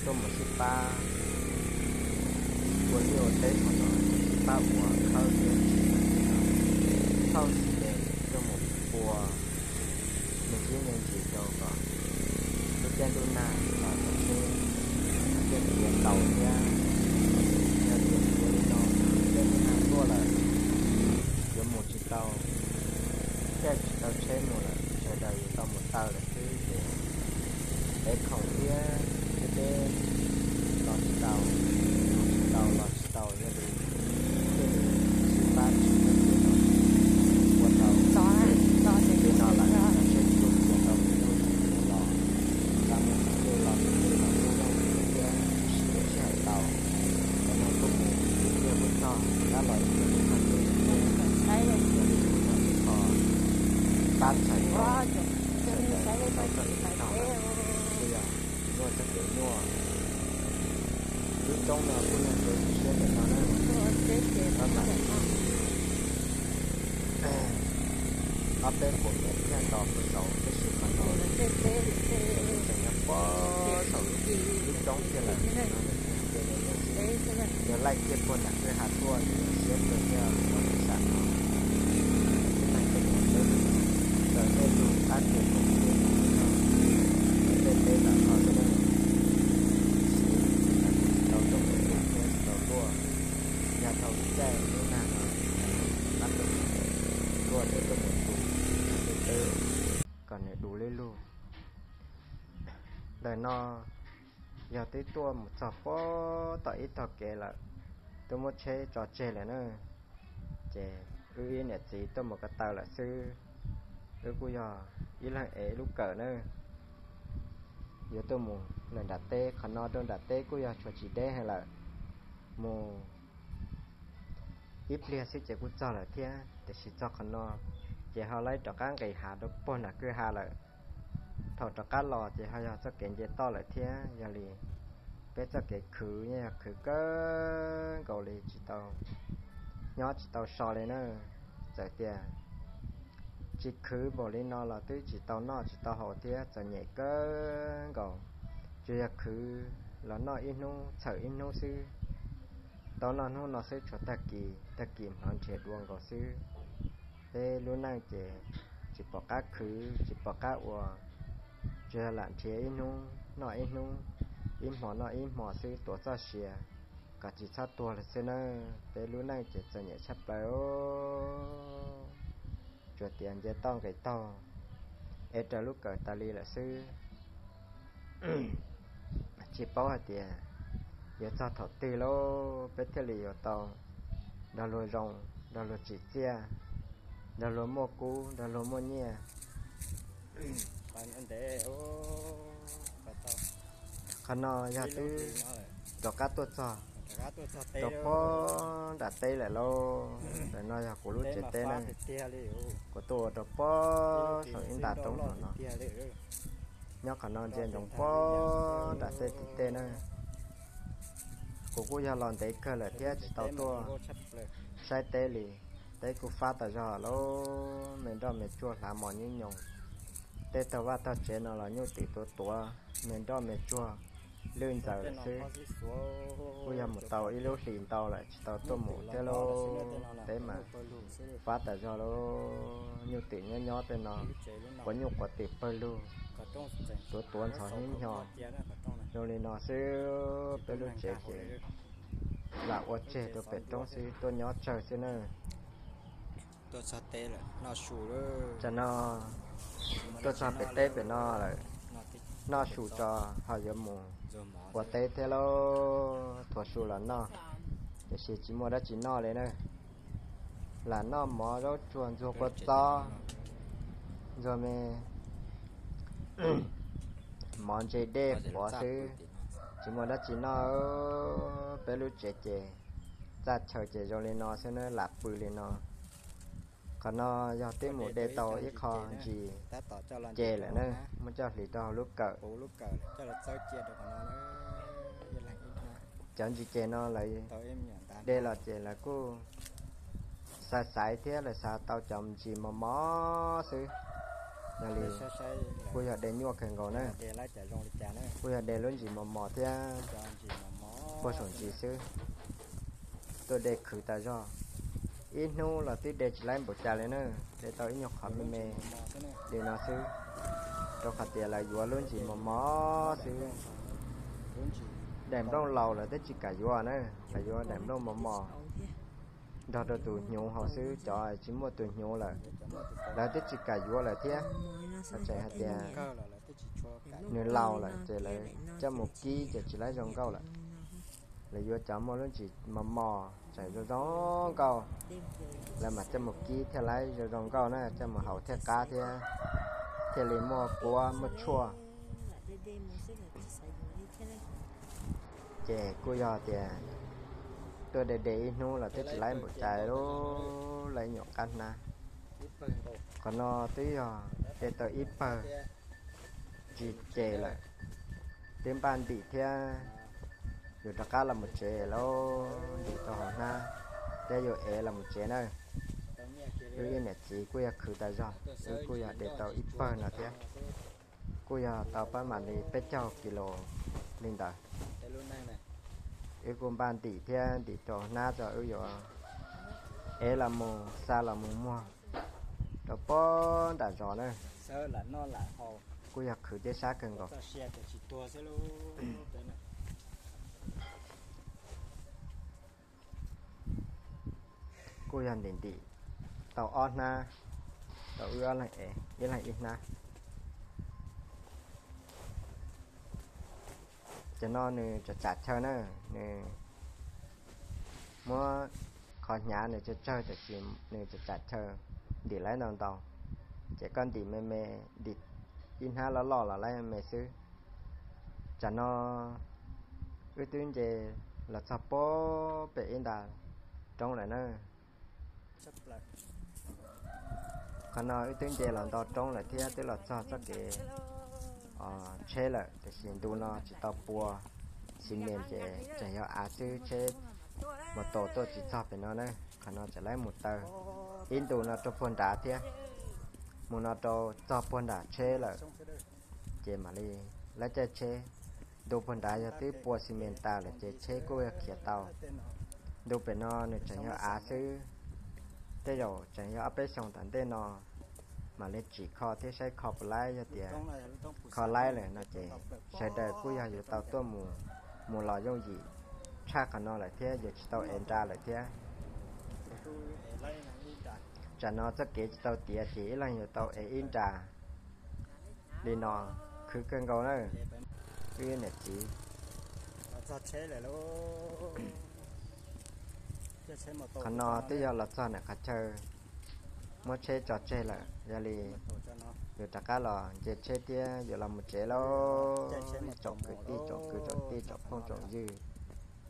tuaj mus sib pab ua liaj ua teb thaum no, sib pab ua khawb thiab tsis tau tsis tau, thauj tsis ntev tuaj mus ua me ntsis me ntsis rau kom lub caij ntuj nag los tau tsheb, thiaj li yuav tau thiab. Yog tias tsis ua li no, lub caij ntuj nag tuaj lawm yuav mus tsis tau, caij tsis tau tsheb mus lawm, sawv daws yuav tau mus taw lawm xwb ces peb khoom thiab thiab peb los tsis tau, mus tsis tau los tsis tau, yog li thiaj li sib pab tsis tau ua tau li no lawm, tsheb tsuj cia tau mus tsuj los, tau mus tsuj los tsuj los tsuj los tsuj thiab sib sib hais tau, cov no kuj mus ib pliag kuj txog, rov qab los ib pliag kuj txog ces thiab, yog li kuj yog ib qho pab txhais tau sawv daws tau txoj kev tau lawm, kuj yog tsis muaj txoj kev nyuaj. Lub roob no kuj yog kev cia siab ntawm no na, tab mas ob peb puas mev thiaj nto puag saud, tab sis qhov no tseem nyob puag saum lub roob kiag lawm no, nws thiaj hais tias nws yuav laij kiag puag nram kwj ha tuaj, nws yuav siab kawg thiaj los rau lub sam no. Tib neeg tuaj mus peb lub, raws tej lub qab kiag koom siab no, tej teb tag nrho xwb na, tsis tau tuaj mus tu thiab tsis tau luaj. Yog dhau lub caij lub nag no, qab peb luaj ces tuaj mus tu tej teb kom nws du li lug. Ntawm no yog twb tuaj mus txog puag tom ib tog kev lawm, twb muab tsheb tso tseg lawm na. Ces wb ib niam txiv tuaj mus ko taw lawm xwb, wb kuj yog ib leeg ev ib lub kawm na. Yuav tuaj mus lawm nram teb, qhov no rau nram teb kuj yog tshuav tsis deb heev lawm, mus ib pliag xwb ces kuj txog lawm thiab, tiam sis txog qhov no ces ho laib rov qab nqis hav rau puag nram kwj ha lawm. Thaum rov qab los ces ho yog txoj kev nce toj lawm thiab, yog li peb txoj kev khwv yeej yog khwv kawg nkaus li, tsis tau nyob tsis tau so li na. Txawm tias tsis khwv npaum li no los twb tsis tau noj tsis tau haus thiab, txom nyem kawg nkaus. Tsuas yog khwv los noj ib hnub txhawm ib hnub xwb, tau noj hnub no xwb tshuav tag kis, tag kis hnov nrhiav dua nkaus xwb. Peb lub neej ces tsis pom qab khwv tsis pom qab ua, tsuas yog lam nrhiav ib hnub noj ib hnub, ib hmo noj ib hmo xwb tuav txoj sia kom tsis txhob tuag lawm xwb na. Peb lub neej ces txom nyem tshaj plaws, tsuas tias nce toj nqis taug, ev raws lub kawm tas li lawm xwb. Tsis paub hais tias yuav txog thaum twg lauj peb thiaj li yuav tau nrog luag zoo, nrog luag tsim txiaj, nrog luag muaj kub, nrog luag muaj nyiaj. Qhov no yog twb rov qab tuaj txog rau puag nram teb lawm lauj. Ntawm no yog kuv lub tsev teb na, kuv tuaj ua rau puag saum ib nta roob no. Nyob qhov no ntsia ntsoov puag nram tej tim tej na. Kuv kuj yog los ntev kawg lawm thiab tsis tau tuaj saib teb li. Teb kuj fab tas zog lauj, me nroj me tsuag hlav mos nyuj nyoos. Tej tog vaj tog tsev no los nyuj twm tuav tuav, me nroj me tsuag lwj ntxaws lawm xwb. Kuj yog mus tau ib lub hlis ntau lawm tsis tau tuaj mus thiab lauj. Teb mas fab tas zog lauj, nyuj twm nyob nyob tej no, quav nyuj quav twm pawg lug, tuav tuav ntxhov hnub nyoog zoo li no xwb. Peb lub tsev ces lam ua tseg rau pem roob xwb, tuaj nyob tsawg xwb na. Tam no tuaj txog pem teb pem no lawm, noj su tso ho yuav mus ua teb thiab lauj. Thuav su los noj, tiam sis tsis muaj dab tsi noj li na. Lam noj mov zaub tsuag ntxuag kua txob, ntxuag me mov ntse dej quav xwb, tsis muaj dab tsi noj. Peb lub tsev ces txaj chaw ces zoo li no xwb na, lam pw li no. Qhov no yog twb mus de tau ib qho ntsis ces lawm na, muab coj hliv rau hauv lub kawm. Cov ntsis ces no lawv de los ces lawv kuj xaiv xaiv thiab lawv xav tau cov ntsis mos mos xwb. Yog li kuj yog de nyuaj kawg nkaus na. Kuj yog de lub ntsis mos mos thiab puag saum ntsis xwb. Tuaj de khwv tas zog, ib hnub los twb de tsis laib npaum cas li na. De tau ib nyuag qhov me me li no xwb, rau qhov tias lawv yuav lub ntsis mos mos xwb. Daim nplooj laus lawv twb tsis kam yuav na, lawv yuav daim nplooj mos mos nrog rau tus hnyuv hauv xwb. Cov tsis muaj tus hnyuv lawm, lawv twb tsis kam yuav lawm thiab. Lawv tseem hais tias nws laus lawm ces lawv coj mus kib ces tsis laib zoo nkauj lawm. Lawv yuav cov muaj lub ntsis mos mos tseem zoo zoo nkauj, lawv mam coj mus kib thiaj laib zoo zoo nkauj na, coj mus haus thiaj qab thiab, thiaj li muaj kuab muaj tshuaj. Ces kuj yog tias tuaj de de ib hnub los twb tsis laib npaum cas li, laib nyuam qab hnab. Qhov no twb yog de tau ib pawg tsis ces lawm, twb npaj ntim thiab yuav rov qab los mus tsev lawm, ntim tau hauv hnab thiab yuav ev los mus tsev na. Wb ib niam txiv kuj yog khwv tas zog, wb kuj yog de tau ib pawg no thiab, kuj yog tau pab mam li peb caug kis lus li ntawd. Wb kuj npaj ntim thiab ntim rau hnab tso, wb yuav ev los mus xa los mus muag rau puag nram zos na. Kuj yog khwv thiab sab kawg nkaus. Kuj yog ntim ntim tau ob hnab, tau wb ob leeg ev ib leeg ib hnab. Ces no nws tsam tsam chaw na, nws muab qhov hnyav nws tsawg tsawg tiam sis nws tsam tsam chaw, ntim laib ntau ntau. Ces koj ntim me me, ntim ib hnab loj loj los laib me xwb. Tsam no wb twb nce los txog puag pem ib nta roob lawm na. Qhov no wb twb nce los nto roob lawm thiab twb los txog txoj kev tsheb lawm, tiam sis ntu no tsis tau pua xis mes ces tseem yog av xwb, tsheb mus tos tuaj tsis txog pem no na. Qhov no tseem laib mus taw ib ntu no rau puag nrad thiab, mus no rau txog puag nram tsheb lawm, ces mam li laib caij tsheb. Ntu puag nrad yog twb pua xis mes tas lawm ces tsheb kuj yog khiav tau. Ntu pem no nws tseem yog av xwb, tej zaum tseem yog ob peb xyoos tom ntej no mam li tsim kho thiab saib kho puas laib. Yog tias kho laib lawm no ces sawv daws kuj yog yuav tau tuaj mus, mus los yooj yim tshaj qhov no lawm thiab, yuav tsis tau ev nra lawm thiab. Tsam no txoj kev tsis tau tiav ces ib leeg yuav tau ev ib nra li no, khwv kawg nkaus na. Wb niam txiv, qhov no twb yog los txog nram qhov chaw muab tsheb tso tseg lawm, yog li yuav rov qab los nce tsheb thiab yuav los mus tsev lauj. Tsoom kwv tij, tsoom kwv tsoom tij, tsoom phooj tsoom ywg,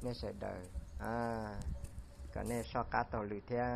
nej sawv daws, kom nej soj qab taug lw thiab.